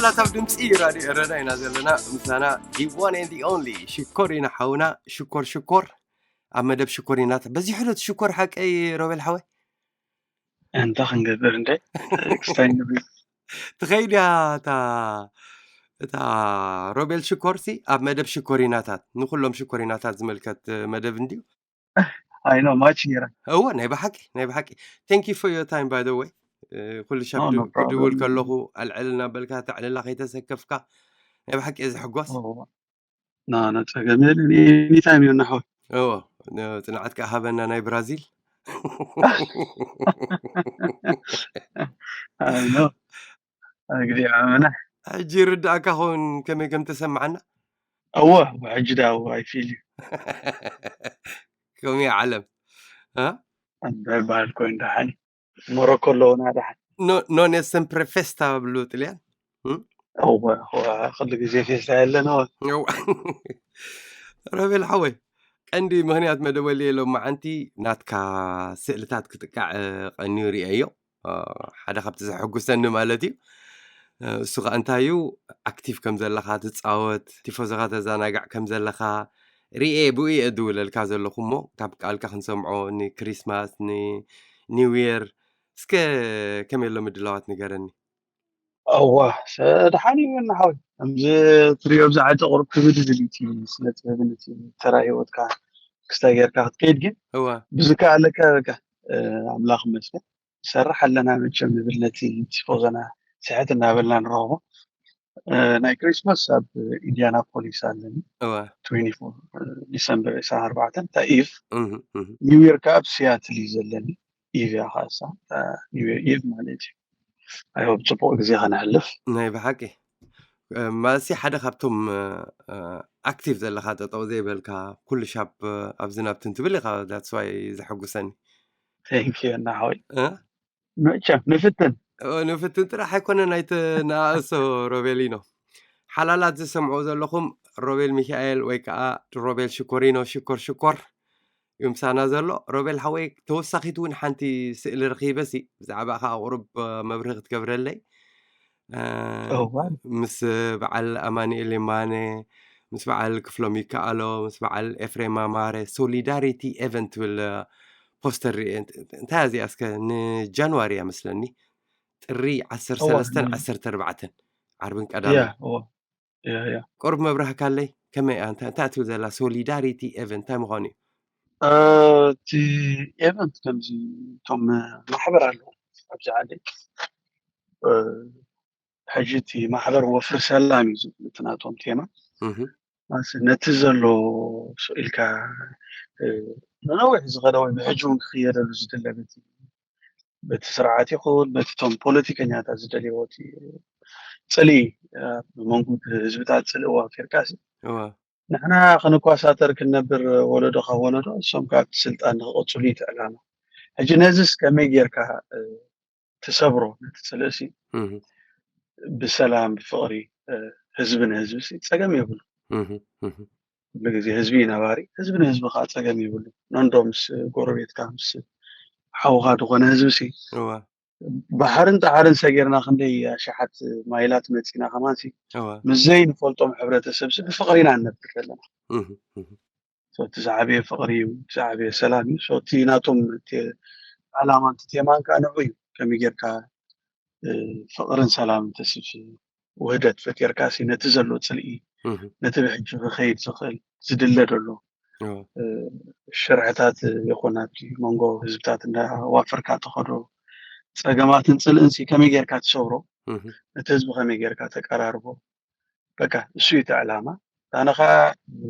ላታብ ድምፂ ራዲዮ ኤረና ኢና ዘለና። ምሳና the one and the only ሽኮር ኢና ሓውና። ሽኮር ሽኮር ኣብ መደብ ሽኮር ኢና። በዚሑ ዶ እቲ ሽኮር ሓቀይ ሮቤል ሓወይ? እንታ ክንገብር እንደ ክስታይ ንብል። ትኸይድ እያ እታ እታ ሮቤል ሽኮርሲ ኣብ መደብ ሽኮሪናታት፣ ንኩሎም ሽኮሪናታት ዝምልከት መደብ እንድዩ። I know much here. እወ፣ ናይ ብሓቂ ናይ ብሓቂ። Thank you for your time, by the way። ኩሉ ሻብ No, no ክድውል problem. ከለኹ ኣልዕልና በልካ ተዕልላ ከይተሰከፍካ ናይ ብሓቂ እየ ዝሕጎስ። ና ነፀገም የለን። Anytime እዩ እናሓወ እዎ፣ ጽንዓት ከዓ ሃበና ናይ ብራዚል። I know. ኣግዲ ዓመና ሕጂ ይርዳእካ ኸውን ከመይ ከም ተሰማዓና? እወ ሕጂ ዳ እወ I feel you. ከምኡ ዓለም እ? እንታይ በሃል ኮይኑ ደሓን ሞሮኮ ኣለውና ደሓን ኖ- ኖኔ ሰምፕረ ፌስታ ብሉ ጥልያን እ? እወ እወ ኩሉ ግዜ ፌስታ የለን እወ እው። ሮቤል ሓወይ፣ ቀንዲ ምኽንያት መደወሊ ሎማዓንቲ ናትካ ስእልታት ክጥቃዕ ቀንዩ ርእየዮ። ሓደ ካብቲ ዘሐጉሰኒ ማለት እዩ። እሱ ከዓ እንታይ እዩ፣ ኣክቲቭ ከም ዘለኻ ትፃወት፣ ቲፎዞኻ ተዘናጋዕ ከም ዘለኻ ርኤ፣ ብኡ እየ እድውለልካ ዘለኹ። እሞ ካብ ቃልካ ክንሰምዖ ንክሪስማስ ንኒው የር እስከ ከመይ ኣሎ ምድላዋት ንገረኒ። እዋ ሰ- ደሓን እዩ እናሓወይ። ከምዚ ትሪኦ ብዛዕባ ቁሩብ ክብድ ዝብል እቲ ስነ ጥበብን እቲ ተራ ህይወትካ ክስታይ ጌርካ ክትከይድ ግን እዋ ብዝከኣለካ በቃ ኣምላኽ መስገን ይሰርሕ ኣለና መቸም ንብል ነቲ ቲፎዞና ስሕት እናበልና ንረኽቦ። ናይ ክሪስማስ ኣብ ኢንዲያናፖሊስ ኣለኒ እዋ ትዌንቲ ፎር ዲሰምበር ዕስራን ኣርባዕተን እታ ኢቭ። እህ፣ እህ። ኒው ዮርክ ኣብ ሲያትል እዩ ዘለኒ። ኢቭ እያ ካሳ ኒው ዮርክ ኢቭ ማለት እዩ። ኣይሆብ ፅቡቅ ግዜ ከነሕልፍ። ናይ ብሓቂ ማለሲ ሓደ ካብቶም ኣክቲቭ ዘለካ ጠጠው ዘይበልካ ኩሉ ሻብ ኣብዚ ናብትን ትብል ኢካ። That's why ዘሐጉሰኒ። Thank you እናሓወይ። እ? መቸም ንፍትን ንፍትን ጥራሕ ኣይኮነ ናይቲ ንኣእሶ ሮቤሊኖ ሓላላት ዝሰምዑ ዘለኹም ሮቤል ሚካኤል ወይ ከዓ ሮቤል ሽኮሪኖ ሽኮር ሽኮር እዩ ምሳና ዘሎ። ሮቤል ሓወይ ተወሳኺት እውን ሓንቲ ስእሊ ረኺበሲ ብዛዕባ ከዓ ቁሩብ መብርሂ ክትገብረለይ። ምስ በዓል ኣማኒኤል የማነ፣ ምስ በዓል ክፍሎም ይከኣሎ፣ ምስ በዓል ኤፍሬም ኣማረ ሶሊዳሪቲ ኤቨንት ትብል ፖስተር ርኤ። እንታይ እዚኣ እስከ ንጃንዋሪ እያ መስለኒ፣ ጥሪ ዓሰርተ ሰለስተን ዓሰርተ ኣርባዕተን ዓርብን ቀዳምን። ቁሩብ መብራህካለይ ከመይ እያ እንታይ ትብል ዘላ ሶሊዳሪቲ ኤቨንት እንታይ ምዃኑ እዩ? እቲ ኤቨንት ከምዚ እቶም ማሕበር ኣለዉ ኣብዚ ዓዲ። ሕጂ እቲ ማሕበር ወፍሪ ሰላም እዩ ዝብል እቲ ናቶም ቴማ። ነቲ ዘሎ ስኢልካ ነነዊሕ ዝኸደ ወይ ብሕጂ እውን ክኽየደሉ ዝድለ በቲ ስርዓት ይኹን በቲ ቶም ፖለቲከኛታት ዝደልይዎ እቲ ፅልኢ ብመንጎ ህዝብታት ፅልኢ ዋፊርካ ንሕና ክንኳሳተር ክንነብር ወለዶ ካብ ወለዶ እሶም ካብቲ ስልጣን ንክቐፅሉ እዩ እቲ ዕላማ። ሕጂ ነዚስ ከመይ ጌርካ ትሰብሮ ነቲ ፅልእሲ ብሰላም ብፍቕሪ ህዝቢ ንህዝቢ ሲ ፀገም የብሉ። ኩሉ ግዜ ህዝቢ እዩ ነባሪ፣ ህዝቢ ንህዝቢ ከዓ ፀገም የብሉ። ነንዶ ምስ ጎረቤትካ ምስ ሓውኻ ዝኾነ ህዝቢ ሲ እወ ባሕርን ፃዕርን ሰጊርና ክንደይ ኣሽሓት ማይላት መፂና ከማን ሲ እወ ምስ ዘይንፈልጦም ሕብረተሰብ ሲ ብፍቕሪ ኢና ንነብር ዘለና። እቲ ዝዓበየ ፍቕሪ እዩ፣ እቲ ዝዓበየ ሰላም እዩ። እቲ ናቶም ዕላማን እቲ ቴማን ከዓ ንዑ እዩ። ከመይ ጌርካ ፍቕርን ሰላምን ተስፍ ውህደት ፈጢርካ ሲ ነቲ ዘሎ ፅልኢ ነቲ ብሕጂ ክኸይድ ዝኽእል ዝድለ ዘሎ ሽርሕታት ይኹን ኣብቲ መንጎ ህዝብታት እንዳዋፈርካ ተኸዶ ፀገማትን ፅልእን ሲ ከመይ ጌርካ ትሰብሮ፣ ነቲ ህዝቢ ከመይ ጌርካ ተቀራርቦ፣ በቃ እሱ እዩ እቲ ዕላማ። ኣነ ከዓ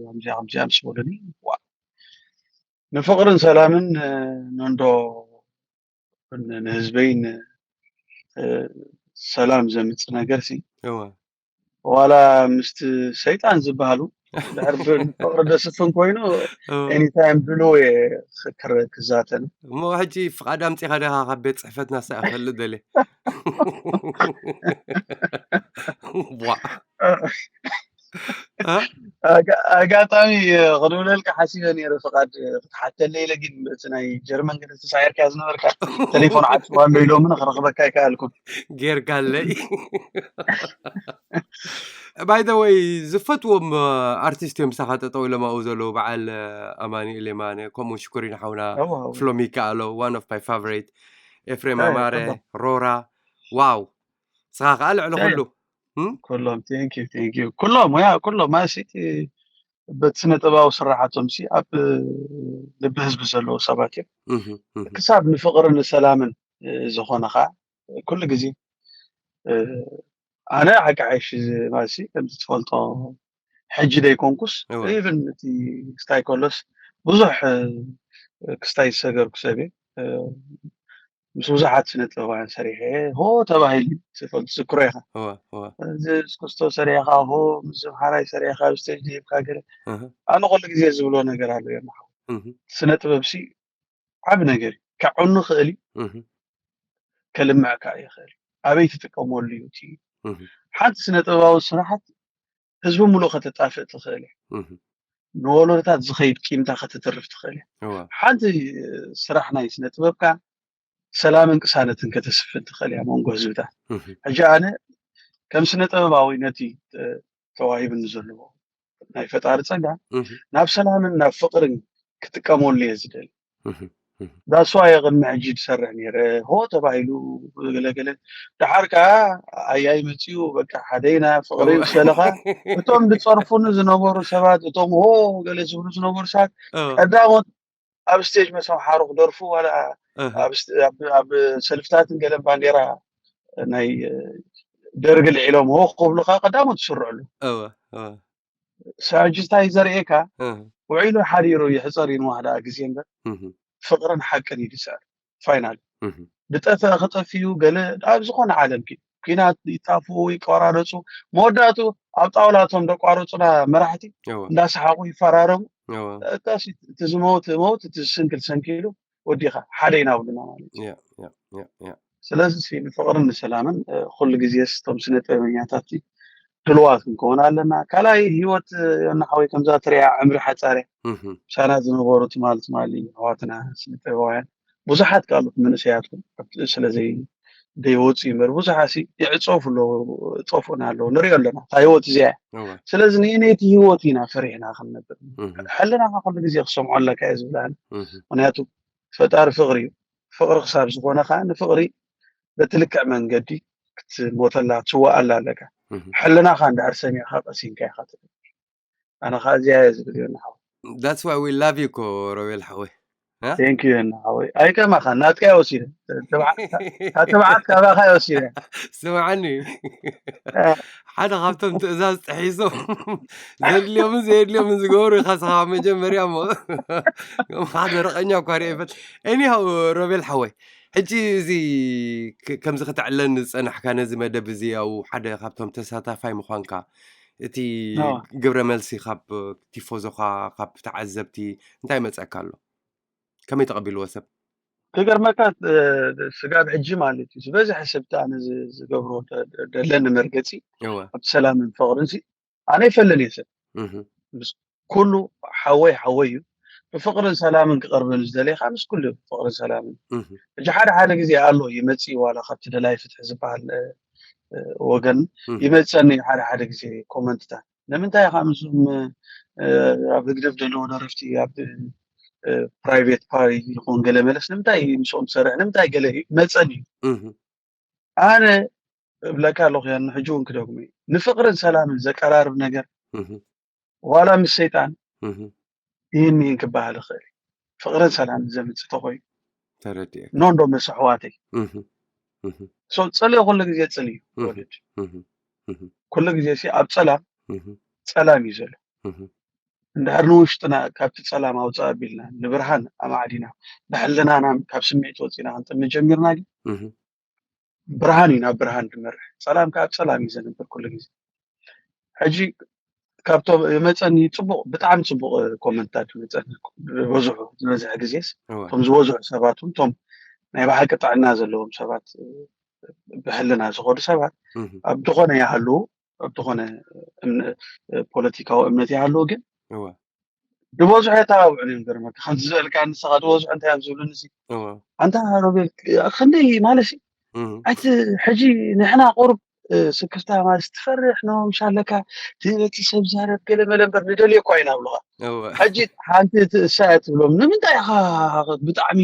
ከምዚኣ ከምዚኣ ምስ በሉኒ ዋ ንፍቕርን ሰላምን ነንዶ ንህዝበይን ሰላም ዘምፅእ ነገር ሲ እወ ዋላ ምስቲ ሰይጣን ዝበሃሉ ድሕር ንፍቕሪ ደስፍን ኮይኑ እወ ኤኒታይም ድሉ ክዛተን እሞ ሕጂ ፍቓድ ኣምፂኻ ደኻ ካብ ቤት ፅሕፈትና ሰ ኣፈልጥ ደለ ዋ እ? ኣጋ- ኣጋጣሚ እ፣ ክድውለልካ ሓሲበ ነይረ፣ ፍቓድ እ፣ ክትሓተለ ኢለ። ግን እቲ ናይ ጀርመን ግን ተሳዒርካ ዝነበርካ፣ ቴሌፎን ዓጽዋ ኣሎ ኢሎምን ክረኽበካ ኣይከኣልኩን። ጌርካለይ። ባይ ዘ ወይ፣ ዝፈትዎም ኣርቲስት እዮም ምሳኻ ጠጠው ኢሎም ኣብኡ ዘለዉ፣ በዓል ኣማኑኤል የማነ፣ ከምኡ ሽኮሪና ሓውና፣ እዋ፣ እዋ። ፍሎሚካ ኣሎ፣ one of my favorite፣ ኤፍሬም ያ፣ ያ፣ ኣማረ፣ ኩሎም። ሮራ። ዋው፣ ንስኻ ከዓ ልዕሊ ያ፣ ያ። ኩሉ። እም? ኩሎም፣ thank you፣ thank you። ኩሎም፣ ያ፣ ኩሎም፣ ማሲ፣ በቲ ስነ ጥበባዊ ስራሓቶም ሲ ኣብ ልቢ ህዝቢ ዘለዉ ሰባት እዮም። እህ፣ እህ። ክሳብ ንፍቕርን ንሰላምን እ፣ ዝኾነ ከዓ ኩሉ ግዜ እ፣ ኣነ ሓቂ ሓይሽ ማሲ ከምዚ ትፈልጦ ሕጂ ደይኮንኩስ እወ። ኢቭን እቲ ክስታይ ከሎስ ብዙሕ እ፣ ክስታይ ዝሰገርኩ ሰብ እየ። እ፣ ምስ ብዙሓት ስነ ጥበባውያን ሰሪሐ እየ። ሆ ተባሂሉ ትፈልጥ ትዝክሮ ኢኻ። እወ፣ እወ። እዚ እስክስቶ ሰሪሕኻ ሆ ምስ ዝምሓራይ ሰሪሕኻ ኣብ ስቴጅ ደይብካ ገለ እህ፣ ኣነ ኩሉ ግዜ ዝብሎ ነገር ኣሎ እዮም። እህ፣ ስነ ጥበብ ሲ ዓቢ ነገር እዩ። ከዕኑ ይኽእል እዩ፣ እህ፣ ከልምዕ ከዓ ይኽእል እዩ። ኣበይ ትጥቀመሉ እዩ እቲ እህ፣ ሓንቲ ስነ ጥበባዊ ስራሓት ህዝቢ ሙሉእ ከተጣፍእ ትኽእል እያ። እህ፣ ንወለዶታት ዝኸይድ ቂምታ ከተትርፍ ትኽእል እያ። እወ። ሓንቲ ስራሕ ናይ ስነ ጥበብ ከዓ ሰላምን ቅሳነትን ከተስፍን ትኽእል እያ መንጎ ህዝብታት። እህ፣ ሕጂ ኣነ ከም ስነ ጥበባዊ ነቲ እ፣ ተዋሂብኒ ዘሎ ናይ ፈጣሪ ጸጋ እህ፣ ናብ ሰላምን ናብ ፍቕርን ክጥቀመሉ እየ ዝደሊ። እህ፣ እህ። ዳስዋ እየ ቅድሚ ሕጂ ዝሰርሕ ነይረ። ሆ ተባሂሉ ገለገለ፣ ድሓር ከዓ ኣያይ መጺኡ በቃ ሓደይና ፍቕሪ እወ። ምስ በለኻ እቶም ዝጸርፉኒ ዝነበሩ ሰባት፣ እቶም ሆ ገለ ዝብሉ ዝነበሩ ሰባት እወ። ቀዳሞት ኣብ ስቴጅ ምስ ኣምሓሩ ክደርፉ ዋላ እህ። ኣብ ስት- ኣብ- ኣብ ሰልፍታትን ገለን ባንዴራ ናይ እ፣ ደርጊ ልዒሎም ሆ ክብሉኻ ቀዳሞት ዝስርዕሉ እወ፣ እወ። ሳጅስታይ ዘርእየካ እህ፣ ውዒሉ ሓዲሩ ይሕፀር እዩ ንዋህዳ ግዜ እምበር እህ፣ ፍቕርን ሓቅን እዩ ዝስዕር። ፋይናል እህ። ዝጠፍአ ክጠፍዩ ገለ ኣብ ዝኾነ ዓለም ኪ ኩናት ይጣፍኡ ይቆራረፁ መወዳእቱ ኣብ ጣውላቶም ደቋረፁና መራሕቲ እወ፣ እንዳሰሓቁ ይፈራረሙ። እወ። እታሲ እቲ ዝመውት መውት እቲ ዝስንክል ሰንኪሉ ወዲኻ ሓደ ኢና ብሉና ማለት እዩ። ያ፣ ያ፣ ያ፣ ያ። ስለዚ ሲ ንፍቕርን ንሰላምን እ፣ ኩሉ ግዜ እቶም ስነ ጥበበኛታት ሲ ድልዋት ክንከውን ኣለና። ካልኣይ ህይወት እ፣ ዮና ሓወይ ከምዛ ትሪኣ ዕምሪ ሓፃር እያ። እህ፣ ምሳና ዝነበሩ ትማል ትማሊ ኣሕዋትና ስነ ጥበባውያን ብዙሓት ካልኦት መንእሰያት እውን ኣብቲ ስለዘይ ዘይወፁ እዩ እምበር ብዙሓት ሲ ይዕፀፉ ኣለዉ፣ ጠፍኡና ኣለዉ፣ ንሪኦ ኣለና። እታ ህይወት እዚኣ እያ። እወ። ስለዚ ንእኔቲ ህይወት ኢና ፈሪሕና ክንነብር። እህ፣ ሕልናኻ ኩሉ ግዜ ክሰምዖ ኣለካ እየ ዝብል ኣነ። እህ፣ ምክንያቱ ፈጣሪ ፍቕሪ እዩ። ፍቕሪ ክሳብ ዝኾነ ከዓ ንፍቕሪ በቲ ልክዕ መንገዲ ክትሞተላ ትዋኣላ ኣለካ። እህ። ሕልናኻ እንድሕር ሰሚዕካ ቀሲንካ ኢኻ ትነብር። ኣነ ከዓ እዚኣ እየ ዝብል ዮና ሓወይ። That's why we love you እኮ ሮቤል ሓወይ። እ? Thank you ዮና ሓወይ። ኣይከማኻ ናትካ እየ ወሲደ። ትብዓ- እታ ትብዓት ካባኻ እየ ወሲደ። ስምዓኒ። እ። ሓደ ካብቶም ትእዛዝ ጥሒሶም ዘድልዮምን ዘየድልዮምን ዝገብሩ ኢኻ ስኻ መጀመርያ እሞ። ከም ሓደ ረቐኛ እኳ ሪአ ይፈል። Anyhow ሮቤል ሓወይ፣ ሕጂ እዚ ክ- ከምዚ ከተዕለኒ ዝጸናሕካ ነዚ መደብ እዚ ያው ሓደ ካብቶም ተሳታፋይ ምዃንካ እቲ ኖ። ግብረ መልሲ ካብ ቲፎዞኻ ካብ ተዓዘብቲ እንታይ መጸካ ኣሎ? ከመይ ተቐቢልዎ ሰብ? ክገርመካ እ፣ ስጋብ ሕጂ ማለት እዩ ዝበዝሐ ሰብ እቲ ኣነ ዝ- ዝገብሮ ደ- ደ- ደለኒ መርገጺ እወ። ኣብቲ ሰላምን ፍቕርን ሲ ኣነ ይፈልን እየ ሰብ እህ፣ ምስ ኩሉ ሓወይ ሓወይ እዩ። ብፍቕርን ሰላምን ክቐርበኒ ዝደለየ ከዓ ምስ ኩሉ እዩ ፍቕርን ሰላምን። እህ፣ ሕጂ ሓደ ሓደ ግዜ ኣሎ ይመጽእ ዋላ ካብቲ ደላይ ፍትሒ ዝበሃል እ፣ እ፣ ወገን እህ፣ ይመጸኒ ሓደ ሓደ ግዜ ኮመንትታት ንምንታይ ኢኻ ምስም ኣብ ህግደፍ ዘለዉ ደረፍቲ ኣብ ፕራይቬት ፓሪ ይኹን ገለ መለስ ንምንታይ ምስኦም ትሰርሕ ንምንታይ ገለ መፀን እዩ። ኣነ እብለካ ኣለኹ ያን ሕጂ እውን ክደግሞ እዩ፣ ንፍቅርን ሰላምን ዘቀራርብ ነገር ዋላ ምስ ሰይጣን ይህን ይህን ክበሃል ይኽእል እዩ። ፍቅርን ሰላምን ዘምፅእ ተኮይኑ ተረዲኤ። ኖ እንዶ መስ ኣሕዋተይ። ሶ ፅልኢ ኩሉ ግዜ ፅልኢ እዩ ወድድ። ኩሉ ግዜ ሲ ኣብ ፀላም ፀላም እዩ ዘሎ። እንድሕር ንውሽጥና ካብቲ ፀላም ኣውፅእ ኣቢልና ንብርሃን ኣማዕዲና ብሕልናና ካብ ስምዒት ወፂና ክንጥምት ጀሚርና ግን ብርሃን እዩ ናብ ብርሃን ዝመርሕ። ፀላም ከዓ ኣብ ፀላም እዩ ዘንብር ኩሉ ግዜ። ሕጂ ካብቶም መፀኒ ፅቡቅ ብጣዕሚ ፅቡቅ ኮመንታት መፀኒ ዝበዝሑ ዝበዝሐ ግዜስ እቶም ዝበዝሑ ሰባት እውን እቶም ናይ ብሓቂ ጥዕና ዘለዎም ሰባት ብሕልና ዝኸዱ ሰባት ኣብ ዝኾነ ይሃልዉ ኣብዝኾነ ፖለቲካዊ እምነት ይሃለዎ ግን ዝበዝሑ የተባብዑ እዮም። ገርመካ ከምዚ ዝበልካ ንስኻ ዝበዝሑ እንታይ እዮም ዝብሉ ንዚ ኣንታ ሮቤል ክንደይ ማለት ኣይቲ ሕጂ ንሕና ቁሩብ ስክፍታ ማለት ትፈርሕ ነው ምሻለካ ትበቲ ሰብ ዛረብ ገለ መለ እምበር ንደልዮ እኳ ኢና ብለኻ። ሕጂ ሓንቲ እሳ እያ ትብሎም ንምንታይ ኢኻ ብጣዕሚ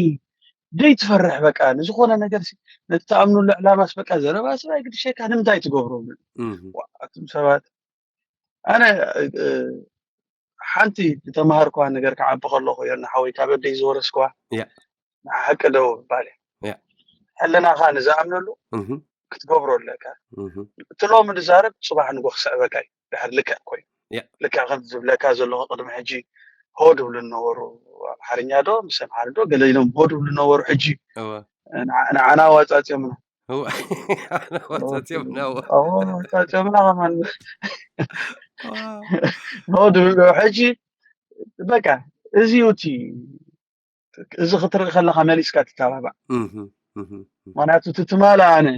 ደይ ትፈርሕ በቃ ንዝኾነ ነገር ነቲ ተኣምኑሉ ዕላማስ በቃ ዘረባ ሰብ ኣይግድሸካ ንምንታይ ትገብሮ ኣቱም ሰባት ኣነ ሓንቲ ዝተማሃርኳ ነገር ክዓቢ ከለኹ እዮ ንሓወይ ካብ ኣደይ ዝወረስኳ ንሓቂ ደው ባል ሕልናኻ ንዝኣምነሉ ክትገብሮ ኣለካ። እቲ ሎሚ ንዛረብ ፅባሕ ንጎ ክስዕበካ እዩ ድሕር ልክዕ ኮይኑ ልክዕ ከም ዝብለካ ዘለኹ ቅድሚ ሕጂ ሆ ድብሉ ዝነበሩ ኣምሓርኛ ዶ ምስ ኣምሓሪ ዶ ገለ ኢሎም ሆ ድብሉ ዝነበሩ ሕጂ ንዓና ዋፃፂኦምና ሆ ድብሉ ሕጂ በቃ እዚ እዩ እቲ እዚ ክትርኢ ከለካ መሊስካ ትተባባዕ ምክንያቱ እቲ ትማሊ ኣነ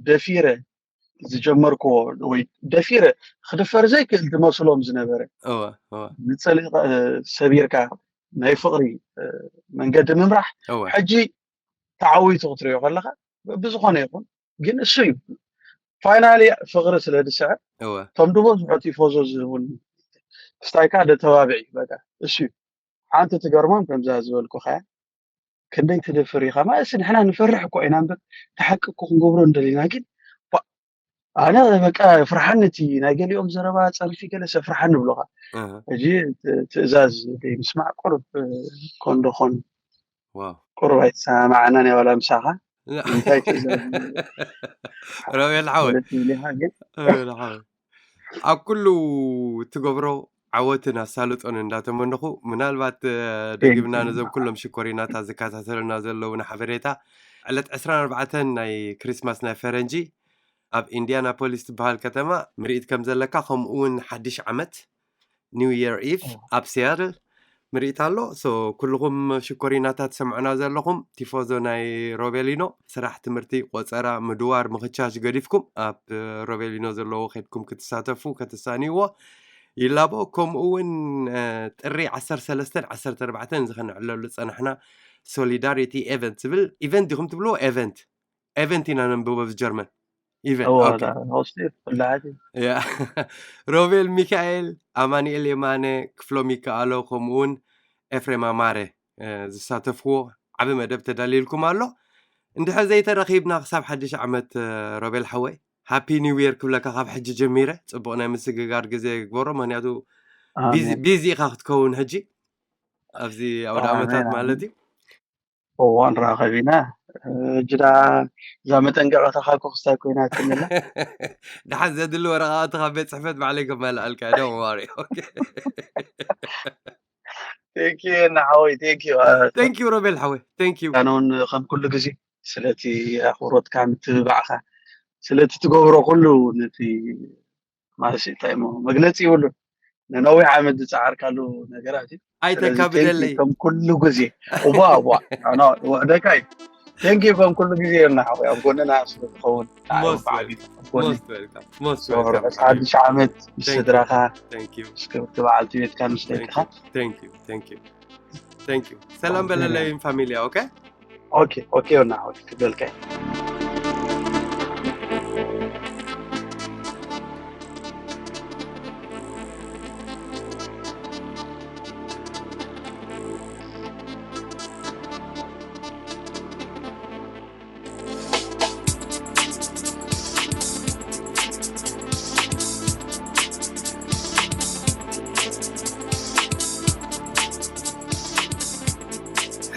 ደፊረ ዝጀመርክዎ ወይ ደፊረ ክድፈር ዘይክእል ዝመስሎም ዝነበረ ዝፀሊእ ሰቢርካ ናይ ፍቅሪ መንገዲ ምምራሕ ሕጂ ተዓዊቱ ክትሪኦ ከለካ ብዝኾነ ይኹን ግን እሱ እዩ ፋይናሊ ፍቅሪ ስለ ዝስዕብ እቶም ዝበዝሑ ቲፎዞ ዝህቡኒ ክስታይካ ደተባብዕ እዩ በቃ እሱ እዩ ሓንቲ ትገርሞም ከምዛ ዝበልኩ ከያ ክንደይ ትደፍር ኢኻ ማለት ንሕና ንፈርሕ እኮ ኢና እምበር ተሓቂ እኮ ክንገብሮ እንደሊና ግን ኣነ በቃ ፍርሓኒ እቲ ናይ ገሊኦም ዘረባ ጸርፊ ገለ ሰፍርሓኒ ብሎኻ ሕጂ ትእዛዝ ምስማዕ ቁሩብ ኮንዶኾን ቁሩብ ኣይተሰማማዓና ናይ ዋላ ምሳኻ እንታይ ትእዛዝ ረቤል ሓወይ ኣብ ኩሉ ትገብሮ ዓወትን ኣሳልጦን እንዳተመነኹ ምናልባት ደጊምና ነዞም ኩሎም ሽኮሪናታት ዝከታተሉና ዘለውና ሓበሬታ ዕለት ዕስራን ኣርባዕተን ናይ ክሪስማስ ናይ ፈረንጂ ኣብ ኢንዲያናፖሊስ ትበሃል ከተማ ምርኢት ከም ዘለካ ከምኡ እውን ሓድሽ ዓመት ኒው የር ኢቭ ኣብ ሲያትል ምርኢት ኣሎ። ሶ ኩልኹም ሽኮሪናታት ሰምዑና ዘለኹም ቲፎዞ ናይ ሮቤሊኖ ስራሕ፣ ትምህርቲ፣ ቆፀራ፣ ምድዋር፣ ምኽቻሽ ገዲፍኩም ኣብ ሮቤሊኖ ዘለዎ ከድኩም ክትሳተፉ ከተሳንይዎ ይላቦ። ከምኡ እውን ጥሪ ዓሰርተ ሰለስተን ዓሰርተ ኣርባዕተን ዝኸነዕለሉ ዝፀናሕና ሶሊዳሪቲ ኤቨንት ዝብል ኢቨንት ዲኹም ትብልዎ? ኤቨንት ኤቨንት ኢና ነንብቦ ብጀርመን። ኢቨንት ሮቤል ሚካኤል፣ ኣማኒኤል የማነ፣ ክፍሎም ይከኣሎ ከምኡውን ኤፍሬም ኣማረ ዝሳተፍዎ ዓቢ መደብ ተዳልይልኩም ኣሎ። እንድሕር ዘይተረኺብና ክሳብ ሓድሽ ዓመት ሮቤል ሓወይ ሃፒ ኒው የር ክብለካ ካብ ሕጂ ጀሚረ። ጽቡቕ ናይ ምስግጋር ግዜ ግበሮ፣ ምክንያቱ ቢዚ ኢኻ ክትከውን ሕጂ ኣብዚ ኣውደ ዓመታት ማለት እዩ። እዎ ንራኸብ ኢና። ሕጂ ደኣ እዛ መጠንቀቕታ ካብ ኮክስታይ ኮይና ትንላ። ደሓን ዘድሊ ወረቓቕቲ ካብ ቤት ጽሕፈት ባዕለይ ከማልኣልካ ዶ ዋሪ። ቴንኪዩ ናሓወይ ቴንኪዩ። ቴንኪዩ ሮቤል ሓወይ ቴንኪዩ። ኣነ እውን ከም ኩሉ ግዜ ስለቲ ኣኽብሮትካ ምትብባዕካ ስለቲ ትገብሮ ኩሉ ነቲ ማለት እንታይ እሞ መግለፂ ይብሉ። ንነዊሕ ዓመት ዝፀዓርካሉ ነገራት እዩ። ስለዚ ቴንኪ ኣይተካብደለይ። ከም ኩሉ ግዜ እዋ እዋ ውሕደካ እዩ። ቴንኪ ከም ኩሉ ግዜ የልና ሓወይ ኣብ ጎንና ስለዝኸውን ንዓይ እውን Most ብዓቢቱ welcome. ኣብ ጎኒ Most welcome. Most so welcome. ርሑስ ሓድሽ ዓመት ምስ Thank you. ስድራኻ Thank you. ምስ ክብርቲ በዓልቲ ቤትካ ምስ ደቅኻ Thank you. Thank you. Thank you. ሰላም በለለይ ፋሚልያ። ኦኬ ኦኬ ኦኬ ዮና ሓወይ ክብለልካ እየ።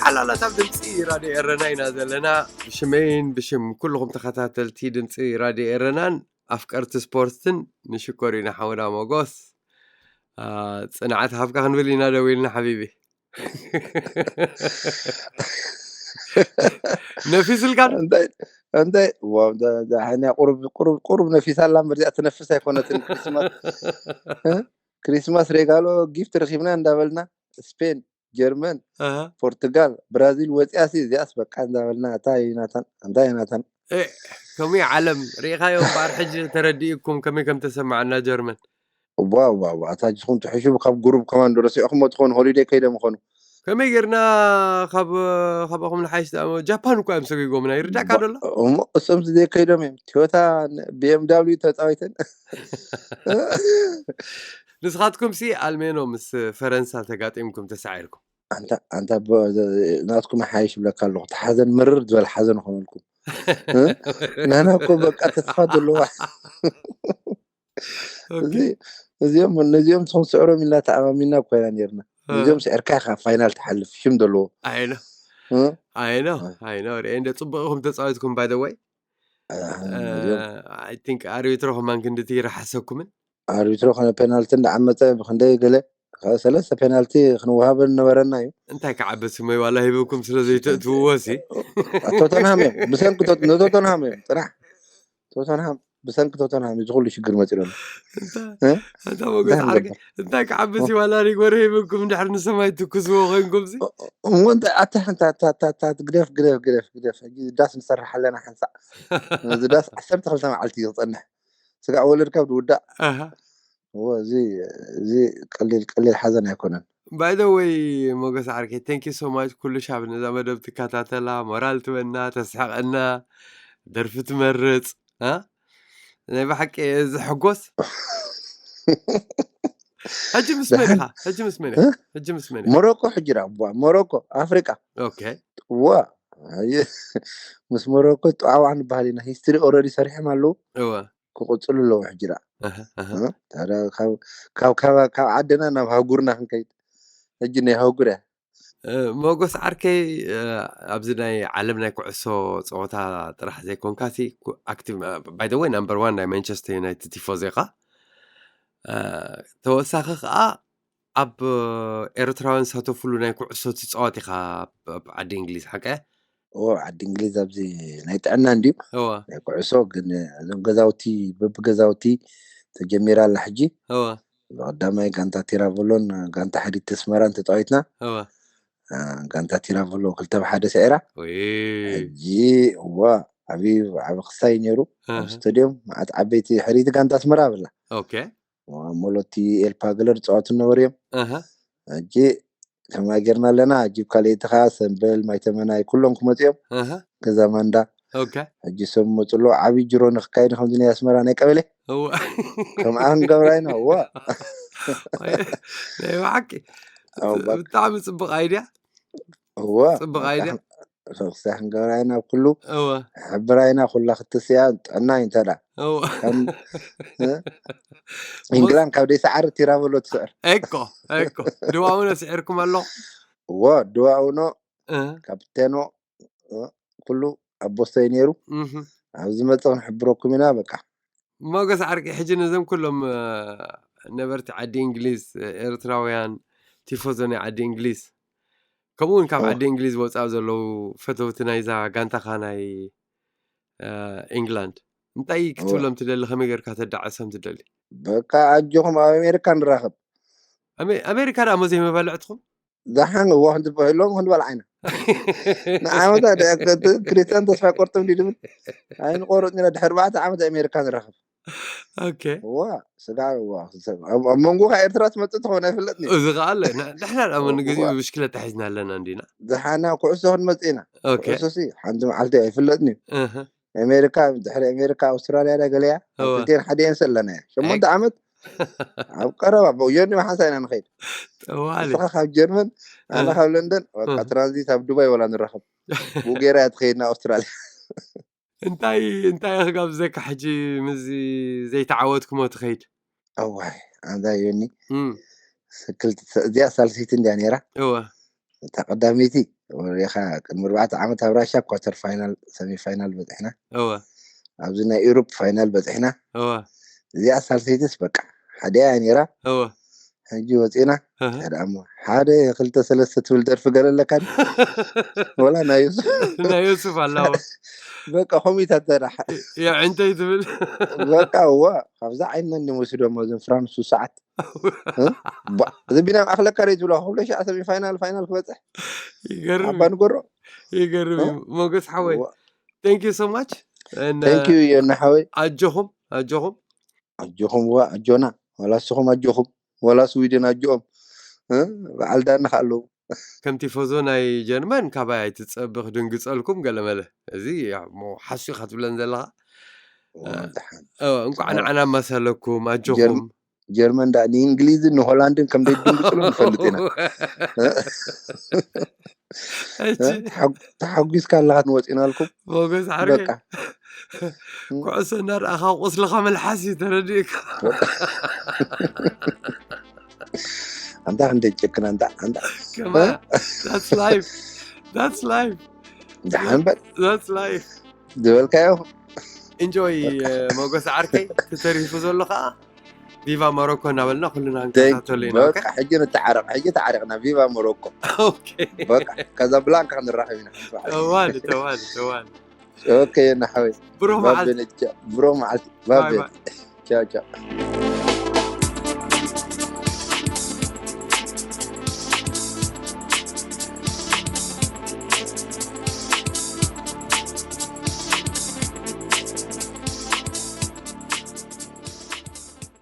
ሓላላት ኣብ ድምፂ ራድዮ ኤረና ኢና ዘለና። ብሽመይን ብሽም ኩልኹም ተኸታተልቲ ድምፂ ራድዮ ኤረናን ኣፍቀርቲ ስፖርትን ንሽኮር ኢና ሓወና ሞጎስ። አ፣ ጽንዓት ሃብካ ክንብል ኢና ደዊልና ሓቢቢ። ነፊስልካ ዶ? እንታይ እንታይ ዋው፣ ዳ- ዳ- ሕና ቁሩብ ቁሩብ ቁሩብ ነፊሳ ኣላ እምበር እዚኣ ትነፍስ ኣይኮነትን። ክሪስማስ እ? ክሪስማስ ሬጋሎ ጊፍት ረኺብና እንዳበልና ስፔን፣ ጀርመን፣ ኣሃ። ፖርቱጋል፣ ብራዚል ወፂኣሲ እዚኣስ በቃ እንዳበልና እንታይ ናታን እንታይ ናታን ከምኡ ዓለም ርኢኻዮ እምበኣር ሕጂ ተረዲእኩም ከመይ ከም ተሰማዓና ጀርመን። ዋ ዋ ዋ፣ ኣታ ጅኹም ትሕሹ ካብ ጉሩብ ከማን ዶ ረሲዕኹም ትኾኑ፣ ሆሊደይ ከይዶም ይኾኑ። ከመይ ጌርና ካብ ካብኹም ንሓይሽ ጃፓን እኳ እዮም ሰጊጎምና ይርዳእካ ዶ ኣሎ። እሞ እሶም ዝዘይ ከይዶም እዮም ቶዮታ፣ ቢ ኤም ዳብሊው ተፃዊተን። ንስኻትኩም ሲ ኣልሜኖ ምስ ፈረንሳ ተጋጢምኩም ተሳዒርኩም። ኣንታ ኣንታ ናትኩም ሓይሽ ይብለካ ኣለኹ። ተሓዘን ምርር ዝበል ሓዘን ኾነልኩም። ናና እኮ በቃ ተስፋ ዘለዋ እዚኦም ነዚኦም ትኹም ስዕሮም ኢልና ተኣማሚና ኮይና ነርና። ነዚኦም ስዕርካ ካብ ፋይናል ትሓልፍ ሽም ዘለዎ። ኣይኖ ኣይኖ ሪኤ እንደ ፅቡቅ ኢኹም ተፃዊትኩም። ባይ ወይ ቲንክ ኣርቢትሮ ከማን ክንድቲ ይረሓሰኩምን። ኣርቢትሮ ከነ ፔናልቲ እንዳዓመፀ ብክንደይ ገለ ሰለስተ ፔናልቲ ክንወሃበ ነበረና እዩ። እንታይ ክዓበስ ሞይ ዋላ ሂብኩም ስለ ዘይተእትውዎ ሲ። ቶተንሃም እዮም ብሰንኪ ቶተንሃም እዮም ጥራሕ ቶተንሃም ብሰንኪ ቶተንሃም እዩ ዝኩሉ ሽግር መፂኡ ኣሎ። እንታይ ሞገስ ዓርኪ እንታይ ክዓበስ እዩ ዋላ ሪጎር ሂብኩም ድሕር ንሰማይ ትኩስዎ ኮይንኩም ሲ። እሞ እንታይ ኣታ ሓንታ ግደፍ ግደፍ ግደፍ ግደፍ ዳስ ንሰርሕ ኣለና ሓንሳእ ዳስ ዓሰርተ ክልተ መዓልቲ እዩ ክፀንሕ ስጋዕ ወለድካ ብድውዳእ እዚ እዚ ቀሊል ቀሊል ሓዘን ኣይኮነን። By the way ሞገስ ዓርከይ thank you so much ኩሉ ሻብ ነዛ መደብ ትከታተላ ሞራል ትበና ተስሕቀና ደርፊ ትመርጽ እ ናይ ብሓቂ እዚ ሕጎስ ሕጂ ምስ መን ኢኻ ሕጂ ምስ መን ኢኻ ሕጂ ምስ መን ኢኻ ሞሮኮ ሕጂ ዳ ሞሮኮ ኣፍሪቃ okay ዋ ምስ ሞሮኮ ጠዋዋ ንበሃል ኢና history already ሰሪሖም ኣለዉ እወ ክቕፅሉ ኣለዉ ሕጂ ደኣ ካብ ዓድና ናብ ሃጉርና ክንከይድ ሕጂ ናይ ሃጉር እያ ሞጎስ ዓርከይ ኣብዚ ናይ ዓለም ናይ ኩዕሶ ፀወታ ጥራሕ ዘይኮንካ ሲ ኣክቲቭ ባይ ወይ ናምበር ዋን ናይ ማንቸስተር ዩናይትድ ቲፎዞ ኢኻ ተወሳኺ ከዓ ኣብ ኤርትራውያን ዝሳተፍሉ ናይ ኩዕሶ ትፃወት ኢኻ ኣብ ዓዲ እንግሊዝ ሓቀ? እዎ ዓዲ እንግሊዝ ኣብዚ ናይ ጥዕና እንድዩ እወ ናይ ኩዕሶ ግን እዞም ገዛውቲ በብገዛውቲ ተጀሚራ ኣላ ሕጂ እወ ብቐዳማይ ጋንታ ቲራቮሎን ጋንታ ሕዲት ተስመራን ተፃዊትና እወ አ፣ ጋንታ ቲራቮሎ ክልተ ብሓደ ስዒራ ወይ ሕጂ እዋ ዓብዪ ዓብ ክሳይ ነይሩ እህ፣ ኣብ ስቶዲዮም መዓት ዓበይቲ ሕሪቲ ጋንታ ኣስመራ ብላ ኦኬ ሞሎቲ ኤልፓ ገለ ዝፃወቱ ነበሩ እዮም ኣሃ ሕጂ ከማ ጌርና ኣለና ጅብ ካልእቲ ከዓ ሰንበል ማይተመናይ ኩሎም ክመፁ እዮም ኣሃ ገዛ ማንዳ ኦኬ ሕጂ ሰብ መፁ ኣሎ ዓብዪ ጅሮ ንክካየድ ከምዚ ናይ ኣስመራ ናይ ቀበሌ እወ ከምኣ ክንገብራ ኢና እዋ ናይ ብሓቂ ኣው፣ በቃ። ብጣዕሚ ፅቡቅ ኣይድያ እዋ ፅቡቅ ኣይድያ ሶክሳ ክንገብራ ኢና ኣብ ኩሉ እወ ሕብራ ኢና ኩላ ክትስያ ጥዕና እዩ እንተዳ እወ ከም እ? ኢንግላንድ ካብ ደይ ሰዓሪ ቲራበሎ ትስዕር ኤኮ ኤኮ ድዋውነ ስዒርኩም ኣሎ እወ ድዋውኖ እ፣ ካፕቴኖ እ፣ ኩሉ ኣብ ቦስተይ ነይሩ እህ። ኣብ ዝመፀ ክንሕብረኩም ኢና በቃ ሞገስ ዓርቂ ሕጂ ነዞም ኩሎም እ፣ ነበርቲ ዓዲ እንግሊዝ እ፣ ኤርትራውያን ቲፎዞ ናይ ዓዲ እንግሊዝ ከምኡ እውን ካብ ኦ። ዓዲ እንግሊዝ ወፃእ ዘለዉ ፈተውቲ ናይዛ ጋንታኻ ናይ እ፣ ኢንግላንድ እንታይ ክትብሎም ትደሊ ከመይ ጌርካ ተዳዕሶም ትደሊ በቃ ኣጆኹም ኣብ ኣሜሪካ ንራኸብ ኣሜ- ኣሜሪካ ደኣ መዘይ መባልዕትኹም ደሓን እዎ ክንትበህሎም ክንበልዓ ኢና ንዓመታ ደኣ ከ- ክርስቲያን ተስፋ ቆርጥም ድዩ ድብል ኣይንቆርፅ ኢና ድሕሪ ኣርባዕተ ዓመት ኣሜሪካ ንራኸብ ኦኬ እዋ ስጋ እዋ ኣብ ኣብ መንጎ ካብ ኤርትራ ትመፅእ ትኸውን ኣይፍለጥን እዩ እዚ ከዓ ኣለ ን- ንሕና ደኣ ንግዚኡ ብሽክለታ ሒዝና ኣለና እንዲና ዝሓና ኩዕሶ ክንመፅእ ኢና ኦኬ ኩዕሶ ሲ ሓንቲ መዓልቲ ኣይፍለጥን እዩ እህ፣ ኣሜሪካ ድሕሪ ኣሜሪካ ኣውስትራልያ ዳ ገለያ እወ። ክልቲኤን ሓደ እየን ሰለና እያ ሸሞንተ ዓመት ኣብ ቀረባ ብዮኒ መሓንሳ ኢና ንኸይድ ጠዋሊ ንስኻ ካብ ጀርመን ኣነ ካብ ለንደን በቃ እህ። ትራንዚት ኣብ ዱባይ ወላ ንራኸብ ብኡ ገይራ እያ ትኸይድ ንኣውስትራልያ እንታይ እንታይ ክጋብዘካ ሕጂ ምስ ዘይተዓወትኩሞ ትኸይድ እዋይ ኣንታ ዮኒ እም፣ ክልተ እዚኣ ሳልሰይቲ እንድያ ነይራ እወ እታ ቀዳመይቲ ወሪኻ ቅድሚ ኣርባዕተ ዓመት ኣብ ራሻ ኳተር ፋይናል ሰሚ ፋይናል በፂሕና እወ ኣብዚ ናይ ኢሮፕ ፋይናል በፂሕና እወ እዚኣ ሳልሰይትስ በቃ ሓደያ እያ ነይራ እወ ሕጂ ወፂና እህ፣ እንታይ ደኣ እሞ ሓደ ክልተ ሰለስተ ትብል ደርፊ ገለ ኣለካ ድዩ? ወላ ናይ ዮሱፍ ናይ ዮሱፍ ኣለዎ በቃ ኮሚታት ተራሕ የዕንተይ ትብል በቃ እዋ ካብዛ ዓይነን ወሲዶሞ እዞም ፍራንሱ ሰዓት እዚ ቢና ማእክለካ ደ ትብሎ ኩሉ ሻዕ ሰሚ ፋይናል ፋይናል ክበፅሕ ይገርም ኣባ ንገሮ ይገርም እዩ ሞገስ ሓወይ thank you so much እና Thank you የና ሓወይ። ኣጆኹም ኣጆኹም ኣጆኹም ዋ ኣጆና፣ ዋላ ንስኹም ኣጆኹም፣ ዋላ ስዊድን ኣጆኦም። እ? በዓል ዳና ኣለዉ። ከም ቲፎዞ ናይ ጀርመን ካባይ ኣይትጸብኽ ድንግጸልኩም ገለመለ። እዚ ያው ሞ ሓሱ ኢኻ ትብለን ዘለኻ። ዋ፣ ደሓን። እ፣ እንኳዕ ጀር- ንዓና ማሳለኩም ኣጆኹም። ጀርመ- ጀርመን ዳ ንእንግሊዝን ንሆላንድን ከም ዘይድንግጽሉ ንፈልጥ ኢና። እቺ እ? ተሓጉ- ተሓጒስካ ኣለኻ ንወፂናልኩም። ሞገስ ዓርከይ በቃ ኩዕሶ እናረኣኻ ቁስልኻ መልሓስ እዩ ተረዲእካ። ኣንታ ክንደይ ጨክን ኣንታ ኣንታ ከማ that's life that's life ደሓን በል that's life ዝበልካዮ enjoy ሞገስ ዓርከይ። ተተሪፉ ዘሎ ከዓ ቪቫ ሞሮኮ እናበልና ኩልና ክንከታተሉ ኢና። ኦኬ? በቃ ሕጂ ንተዓረቕ፣ ሕጂ ተዓሪቕና። ቪቫ ሞሮኮ። ኦኬ። በቃ ካዛብላንካ ክንራኸብ ኢና ሓንቲ በዓል። ተዋል ተዋል ተዋል። ኦኬ የና ሓወይ። ብሩህ መዓልቲ። ባቤነ፣ ቻ- ብሩህ መዓልቲ። ባይ ባቤነ። ባይ። ቻው ቻው።